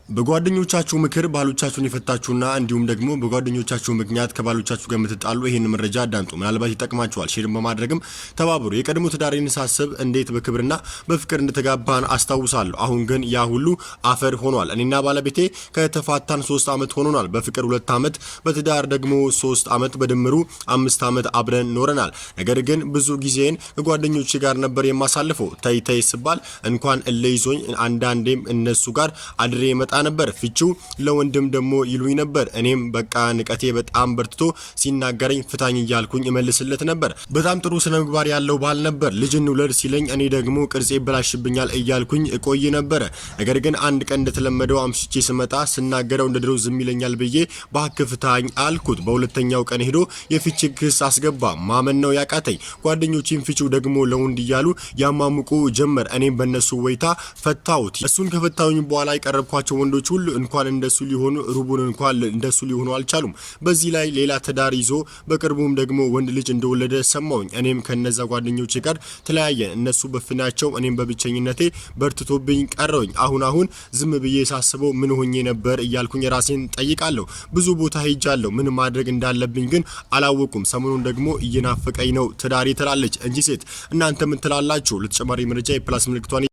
በጓደኞቻችሁ ምክር ባሎቻችሁን የፈታችሁና እንዲሁም ደግሞ በጓደኞቻችሁ ምክንያት ከባሎቻችሁ ጋር የምትጣሉ ይህን መረጃ አዳምጡ። ምናልባት ይጠቅማችኋል። Share በማድረግም ተባብሩ። የቀድሞ ትዳሬን ሳስብ እንዴት በክብርና በፍቅር እንደተጋባን አስታውሳለሁ። አሁን ግን ያ ሁሉ አፈር ሆኗል። እኔና ባለቤቴ ከተፋታን 3 ዓመት ሆኖናል። በፍቅር 2 ዓመት፣ በትዳር ደግሞ 3 ዓመት፣ በድምሩ 5 ዓመት አብረን ኖረናል። ነገር ግን ብዙ ጊዜን ከጓደኞቼ ጋር ነበር የማሳልፈው። ተይ ተይ ስባል እንኳን እልህ ይዞኝ አንዳንዴም እነሱ ጋር አድሬ እመጣ ነበር። ፍቺው ለወንድም ደግሞ ይሉኝ ነበር። እኔም በቃ ንቀቴ በጣም በርትቶ ሲናገረኝ ፍታኝ እያልኩኝ እመልስለት ነበር። በጣም ጥሩ ስነ ምግባር ያለው ባል ነበር። ልጅ እንውለድ ሲለኝ እኔ ደግሞ ቅርጼ ይበላሽብኛል እያልኩኝ እቆይ ነበረ። ነገር ግን አንድ ቀን እንደተለመደው አምሽቼ ስመጣ ስናገረው እንደ ድሮ ዝም ይለኛል ብዬ ባክህ ፍታኝ አልኩት። በሁለተኛው ቀን ሄዶ የፍቺ ክስ አስገባ። ማመን ነው ያቃተኝ። ጓደኞቼም ፍቺው ደግሞ ለወንድ እያሉ ያማሙቁ ጀመር። እኔም በእነሱ ወይታ ፈታሁት። እሱን ከፈታሁኝ በኋላ የቀረብኳቸው ወንዶች ሁሉ እንኳን እንደሱ ሊሆኑ ሩቡን እንኳን እንደሱ ሊሆኑ አልቻሉም። በዚህ ላይ ሌላ ትዳር ይዞ በቅርቡም ደግሞ ወንድ ልጅ እንደወለደ ሰማሁኝ። እኔም ከነዛ ጓደኞቼ ጋር ተለያየን። እነሱ በፍናቸው፣ እኔም በብቸኝነቴ በርትቶብኝ ቀረሁኝ። አሁን አሁን ዝም ብዬ ሳስበው ምን ሆኜ ነበር እያልኩኝ ራሴን ጠይቃለሁ። ብዙ ቦታ ሄጃለሁ። ምን ማድረግ እንዳለብኝ ግን አላወኩም። ሰሞኑን ደግሞ እየናፈቀኝ ነው ትዳሬ ትላለች እንጂ ሴት። እናንተ ምን ትላላችሁ? ለተጨማሪ መረጃ የ plus ምልክቷን